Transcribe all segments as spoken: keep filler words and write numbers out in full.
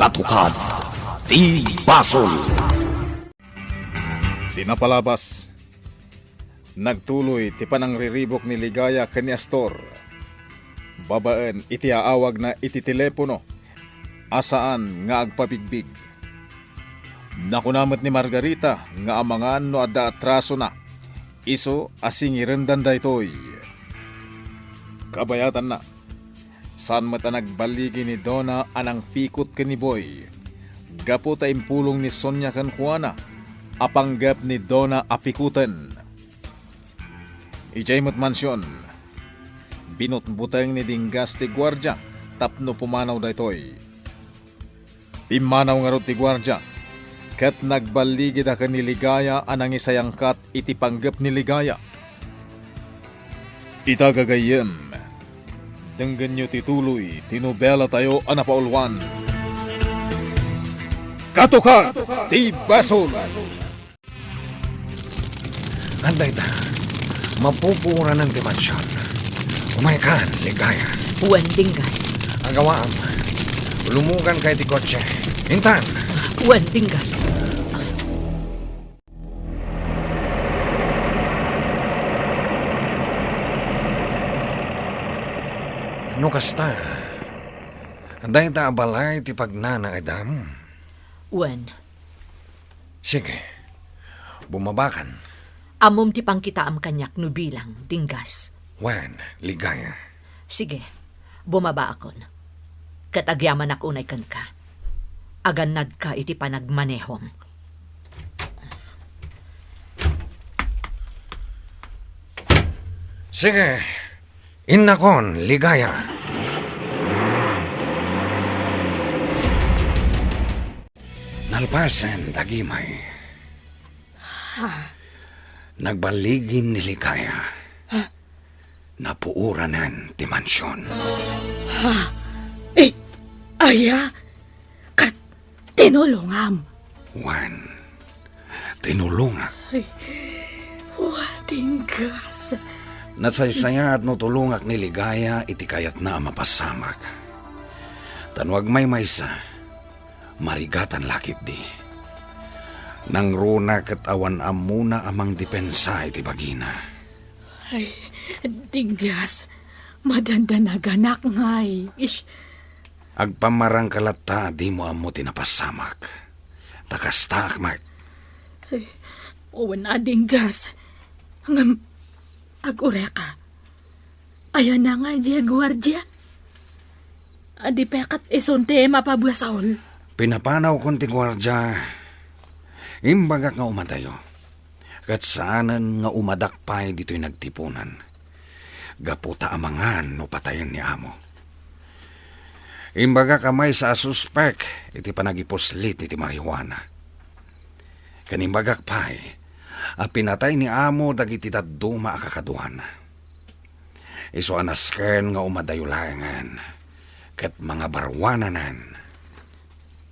Tukad ti basol. Ti napalabas, nagtuloy ti panangriribuk ni Ligaya ken ni Astor babaen iti aawagna iti telepono a saan nga agpabigbig. Nakuna met ni Margarita nga amangan no adda atrasona, isu a singirendan daytoy. Kabayatanna, saan met a nagballigi ni Dona a nangpikot ken ni Boy, gapu ta impulong ni Sonia kenkuana a panggep ni Dona a pikoten. Idiay met mansion, binutbuteng ni Dinggas ti guardia tapno pumanaw daytoy. Pimmanaw ngarud ti guardia, ket nagballigida ken ni Ligaya a nangisayangkat iti panggep ni Ligaya. Ita gagayyem, denggenyo ti tuloy ti nobelatayo a napauluan. Katukad ti Basol! Adda ita, mapupuoranen ti mansion. Umaykan, Ligaya. Wen, Dinggas. Agawaam. Lumuganka iti kotse. Intan! Wen, Dinggas. No kasta, dayta a balay ti pagnanaedam? Wen. Sige, bumabakan. Ammom ti pangkitaam kaniak no bilang, Dinggas. Wen, Ligaya. Sige, bumabaakon. Ket agyamanak unay kenka. Agannadka iti panagmanehom. Sige, innakon, Ligaya. Nalpasen dagimay. Ha? Nagballigin ni Ligaya. Ha? Napuoranen ti mansion. Ha? Eh, aya? Kat tinulongam? Wen, tinulongak. Ay, wa, Dinggas. Nasaysayaat no tulongak ni Ligaya iti kayatna a mapasamak. Ta no agmaymaysa, marigatan la ketdi. Nangruna ket awan ammona a mangdepensa iti bagina. Ay, Dinggas, madandanaganak ngay. Ish. Agpammarangka latta a dimo ammo ti napasamak. Ta kastaak met. Ay, wen a, Dinggas. Ngem, agureka. Aya na nga diay guardia? Adi pay ket isun ti mapabasol? Pinapanawkon ti guardia. Imbagak nga umadayo. Ket saanen nga umadak pay ditoy nagtipunan. Gapu ta amangan no patayen ni amo. Imbagak a maysa a suspek iti panagipuslit iti marijuana. Ken imbagak pay a pinatay ni amo dagiti dadduma a kakaduana. Isu a nasken nga umadayo laengen ket mangabaruananen.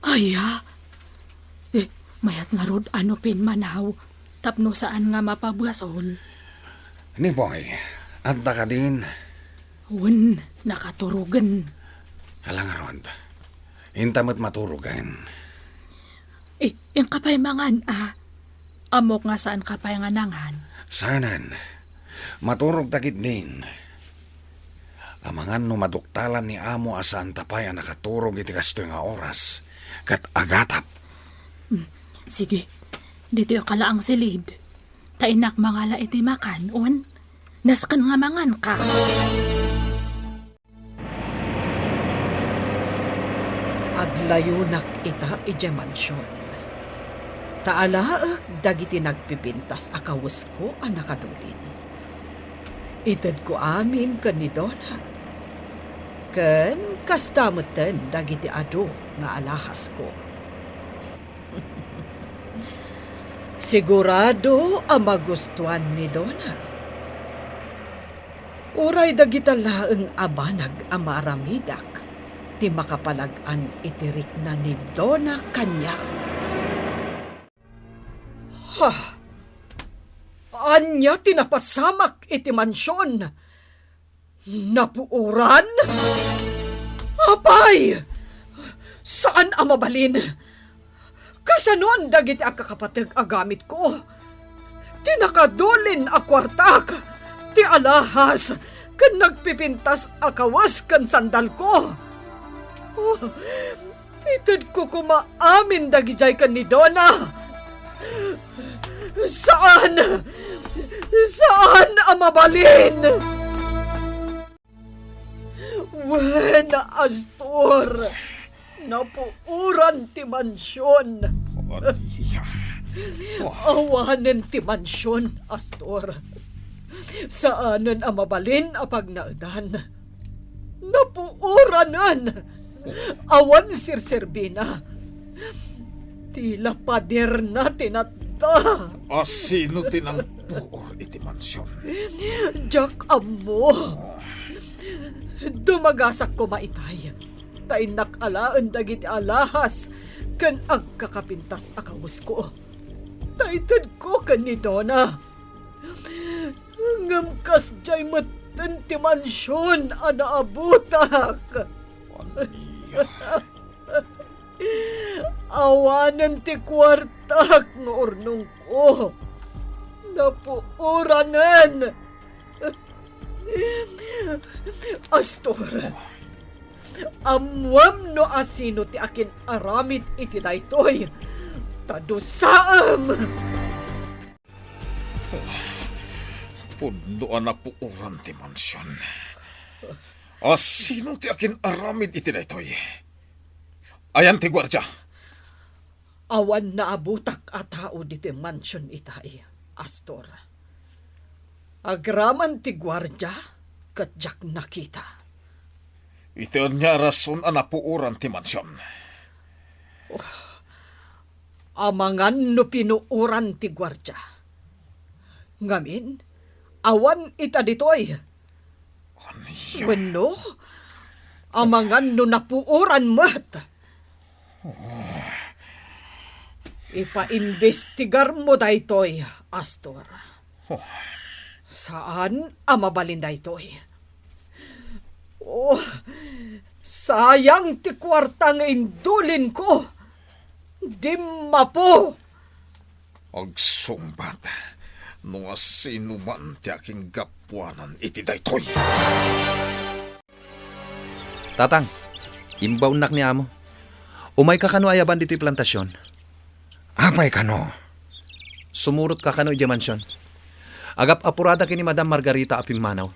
Aya? Eh, mayat ngarud a no pimmanaw tapno saan nga mapabasol? Ni Boy, adda kadin? Wen, nakaturogen. Ala ngarud, inta met maturogen. Eh, inka pay mangan, a? Ammok nga saanka pay nga nangan. Saanen. Maturogta ketdin. Amangan no maduktalan ni amo a saanta pay a nakaturog iti kastoy nga oras, ket agatap. Mm, sige. Ditoyka laeng silid. Ta innak mangala iti makan, wen? Nasken nga manganka. Aglayonak ita idiay mansion. Ta alaek dagiti nagpipintas a kawesko a nakadulin. Itedko amin ken ni Dona. Ken kasta metten dagiti adu nga alahasko. Sigurado a magustuan ni Dona. Uray dagita laeng a banag a maaramidak ti makapalag-an iti rikna ni Dona kaniak. Ha? Ania ti napasamak iti mansion? Napuoran? Apay! Saan a mabalin. Kasanon dagiti agkakapateg a gamitko? Ti nakadulin a kuartak, ti alahas, ken nagpipintas a kawes ken sandalko. Oh, itedko koma amin dagidiay ken ni Donna. Saan! Saan a mabalin! Wen, Astor, napuoran ti mansion. Ania? Awanen ti mansion, Astor. Saanen a mabalin a pagnaedan. Napuoranen. Awan serserbina. Tila paderna ti natda. A sino ti nangpuor iti mansion? Diak ammo. Dumagasak koma itay, ta innak alaen dagiti alahas ken agkakapintas a kawesko. Ta itedko ken ni Donna. Ngem kasdiay metten ti mansion a naabutak. Ania? Awanen ti kuartak nga urnongko. Napuoranen. Astor, ammoem no asino ti akin-aramid iti daytoy. Ta dusaem! Pudno a napuoran ti mansion. A sino ti akin-aramid iti daytoy? Ayan ti guardia? Awan naabutak a tao ditoy mansion itay, Astor. Agraman ti guardia ket diak nakita. Iti ania a rason a napuoran ti mansion? Amangan no pinuoran ti guardia. Ngamin, awan ita ditoy. Ania? Wenno, amangan no napuoran met. Ipaimbestigarmo daytoy, Astor. Oh. Saan a mabalin daytoy. Oh, sayang ti kuarta nga indulinko. Dimmapo! Agsungbat no asino man ti akinggapuanan iti daytoy. Tatang, imbaonnak ni Amo. Umayka kano ayaban ditoy plantasion? Apay kano? Sumurotka kano idiay mansion. Agap-apurada ken ni Madam Margarita a pimmanaw.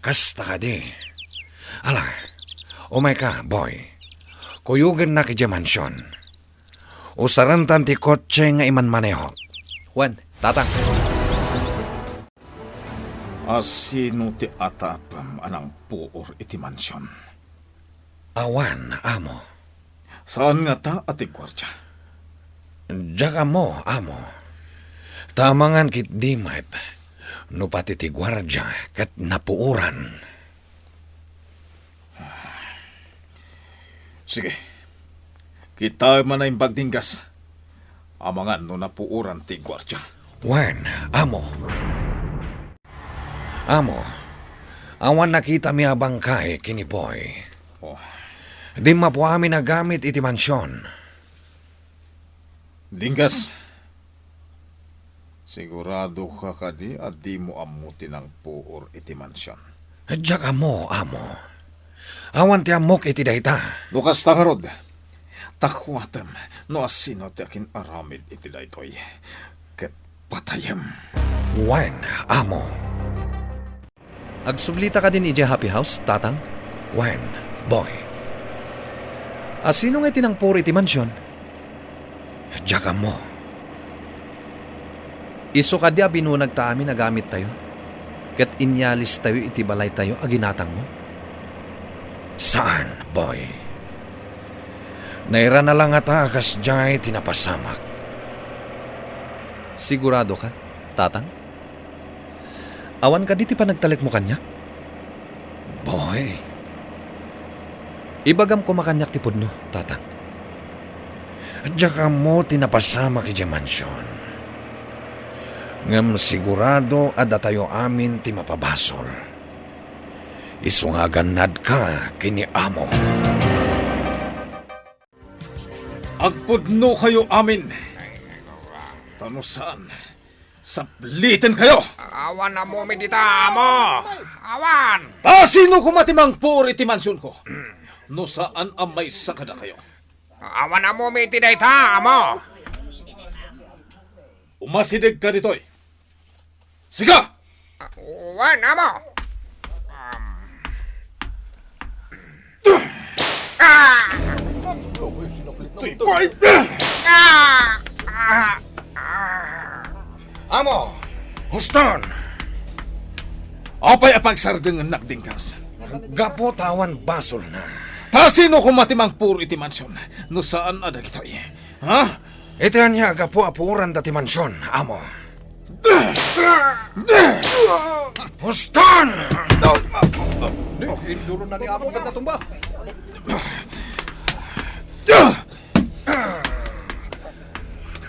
Kasta kadi. Ala, umayka, Boy. Kuyogennak idiay mansion. Usarentan ti kotse nga imanmanehok. Wen, Tatang. A sino ti atapem a nangpuor iti mansion? Awan, Amo. Saan ngata a ti guardia? Diak ammo, Amo. Ta amangan ketdi met no pati ti guardia ket napuoran. Sige. Kitaem a naimbag, Dinggas. Amangan no napuoran ti guardia. Wen, Amo. Amo, awan nakitami a bangkay ken ni Boy. Oh. Dimmapo amin a gamit iti mansion. Dinggas, siguradoka kadi a dimo ammo ti nangpuor iti mansion? Diak ammo, Amo. Awan ti ammok iti dayta. No kasta ngarud, ta kuatem no asino ti akin-aramid iti daytoy, ket patayem. Wen, Amo. Agsublita kadin idiay Happy House, Tatang? Wen, Boy. A sino ngay ti nangpuor iti mansion? Diak ammo. Isu kadi a binunagta amin a gamittayo, ket inyalistayo iti balaytayo a ginatangmo? Saan, Boy. Nairana la ngata a kasdiay ti napasamak. Siguradoka, Tatang? Awan kadi ti panagtalekmo kaniak? Boy. Ibagam koma kaniak ti pudno, Tatang. Diak ammo ti napasamak idiay mansion. Ngem sigurado a datayo amin ti mapabasol. Isu nga agannadka ken ni Amo. Agpudnokayo amin. Ta no saan, saplitenkayo. Awan ammomi dita, amo. Awan. Ta sino koma ti mangpuor iti mansionko? No saan a maysa kadakayo. Awan ammomi iti dayta, amo. Umasidegka ditoy. Sika! Wen, amo. Um. Ah! Tipay! Ah! Ah! Ah! Amo, huston! Apay a pagsardengennak, Dinggas? Gapu ta awan basolna. Ta sino koma ti mangpuor iti mansion no saan a dagitoy? Ha? Iti ania gapu a puoranda ti mansion, amo? Huston! Di, induron na ni amo ket natumba.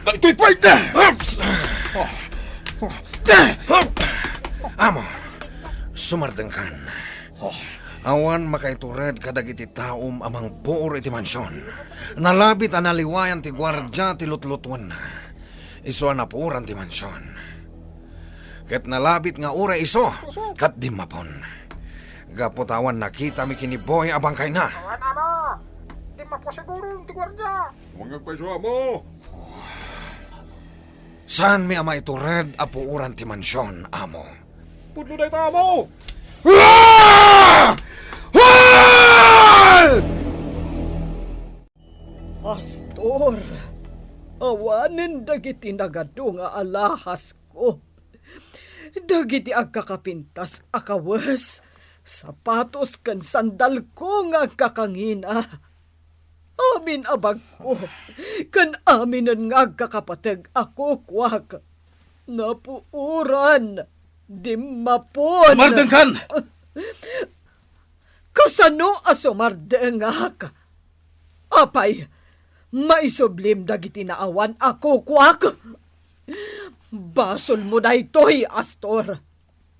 Daytoy pay! Oops! Amo, sumardengkan. Awan makaitured kadagiti taom a mangpuor iti mansion. Nalabit a naliwayan ti guardia ti lutlutuenna. Isu a napuoran ti mansion. Ket nalabit nga uray isu ket dimmapon. Gapu ta awan nakitami ken ni Boy a bangkayna. Awan, amo. Dimmapo siguro ti guardia. Mangngeg pay isu, amo. Saanmi a maitured a puoran ti mansion, amo. Pudno dayta, amo! Ah! Ah! Pastor, awanen dagiti nagadu nga alahasko, dagiti agkakapintas a kawes, sapatos ken sandalko nga agkakangina. Amin a bagko, ken aminen nga agkakapateg a kukuak, napuoran, dimmapon. Sumardengkan! Kasano a sumardengak? Apay, maisublim dagiti naawan a kukuak? Basolmo daytoy, Astor.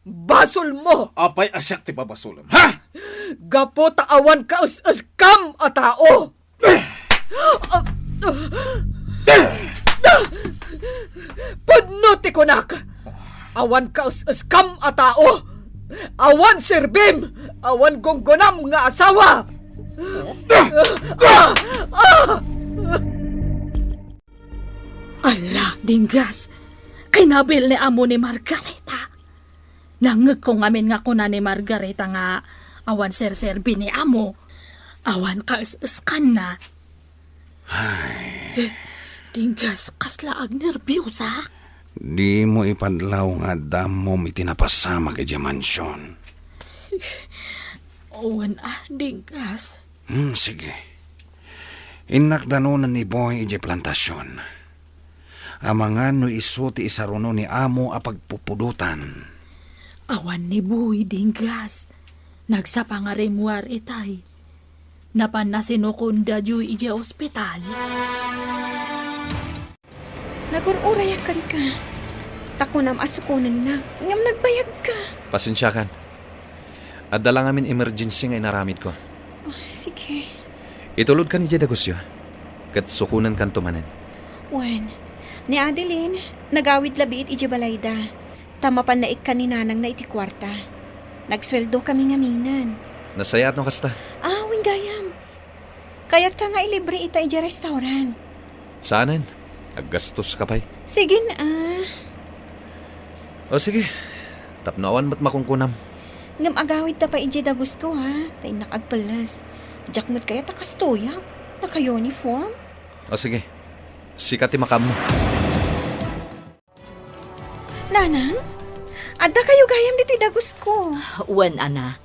Basolmo! Apay a siak ti pabasolem, ha? Gapu ta awan kaes-eskam a tao! Pudno ti kunak! Awan kaes-eskam a tao! Awan serbim! Awan gunggonam nga asawa! Ala, Dinggas! Kinabil ni amo ni Margarita. Nangngegko ngamin nga kuna ni Margarita nga awan serserbi ni amo. Awan kaes-eskanna. Ay. Eh, Dinggas, kasla agnerbiosa? Dimo ipadlaw nga adda ammom iti napasamak idiay mansion. Wen a, Dinggas. Hmm, sige. Innak danonen ni Boy idiay plantasion. Amangan no isu ti isaruno ni amo a pagpupudotan. Awan ni Boy, Dinggas. Nagsapa nga rimmuar itay. Napanna sinukonda diay idiay ospital. Nagur-urayak kenka. Ta kunam a sukonennak, ngem nagbayagka. Pasensiakan. Adda la ngamin emergency nga inaramidko. Oh, sige. Itulodkan idiay dagusyo, ket sukonenkanto manen. Wen, ni Adeline, nagawid labiit idiay balayda, ta mapan naikkan ni nanangna iti kuarta. Nagsueldokami ngamin. Nasayaat no kasta. Ah, wen gayam. Kayatka nga ilibre ita idiay restaurant? Saanen. Aggastoska pay. Sige, ah. O sige. Tapno awan met makunkunam. Ngem agawidta pay idiay dagusko, ha? Ta innak agpelles. Diak met kayat a kastoyak. Naka-uniform. O sige. Sika ti makaammo. Nanang, adda kayo gayam ditoy dagusko. Wen, anak.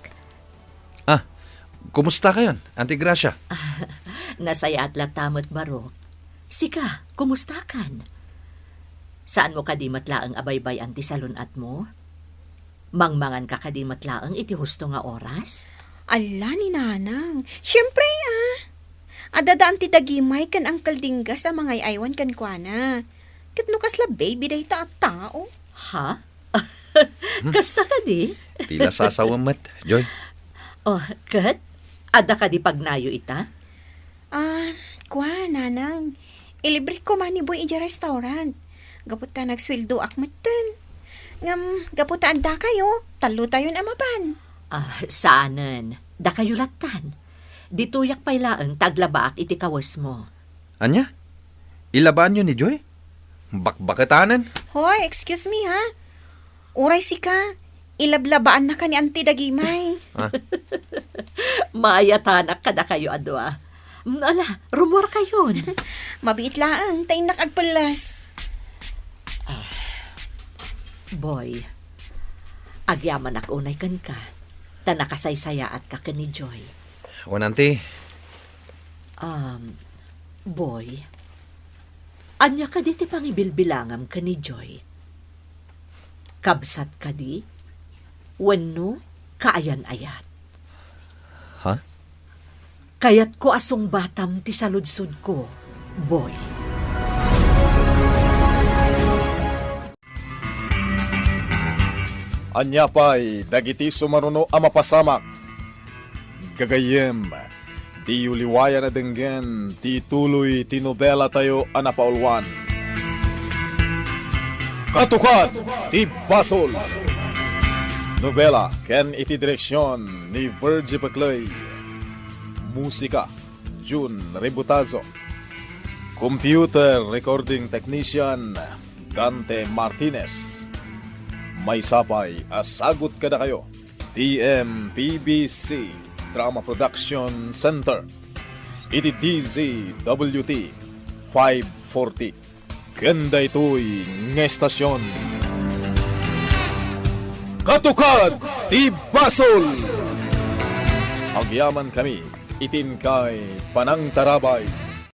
Ah, kumusta kayon, Auntie Gracia? Nasayaat latta met, Barok. Sika, kumustakan? Saanmo kadi met laeng a baybay-an ti salun-atmo? Mangmanganka kadi met laeng iti husto nga oras? Alla ni Nanang, siempre, ah. Adda da Auntie Dagimay ken Uncle Dinggas a mangay-aywan kenkuana. Ket no kasla baby dayta a tao? Ha? Kasta kadi? Ti la sasawem met, Joy. Oh, ket? Adda kadi pagnayo ita? Ah, Kua, nanang, ilibrek koma ni Boy idiay restaurant. Gapu ta nagsueldoak metten. Ngem gapu ta addakayo, tallotayon a mapan. Ah, saanen. Dakayo lattan. Ditoyak pay laeng ta aglabaak iti kawesmo. Ania? Ilabaanyo ni Joy? Bakbaketanen? Hoy, excuse me, ha? Uray sika, ilablabaannaka ni Auntie Dagimay. Ah. Maayatanak kadakayo a dua. Mm, ala, rumuarkayon. Mabiit laeng, ta innak agpelles. Ah, Boy, agyamanak unay kenka, ta nakasaysayaatka ken ni Joy. Wen, Auntie. Um, Boy, ania kadi ti pangibilbilangam ken ni Joy? Kabsat kadi? Wenno kaayan-ayat? Ha? Kayatko a sungbatam ti saludsodko, Boy. Ania pay dagiti sumaruno a mapasamak? Gagayyem, diyo liwayan a denggen ti tuloy ti nobelatayo a napauluan, Katukad ti Basol. Nobela ken iti direksion ni Virgie Peclay. Musika, Jun Rebutazo. Computer recording technician, Dante Martinez. Maysa pay a sagut kadakayo, T M P B C Drama Production Center, iti D Z W T five forty. Ken daytoy nga estasion, Katukad ti Basol! Agyamankami iti inkay panangtarabay.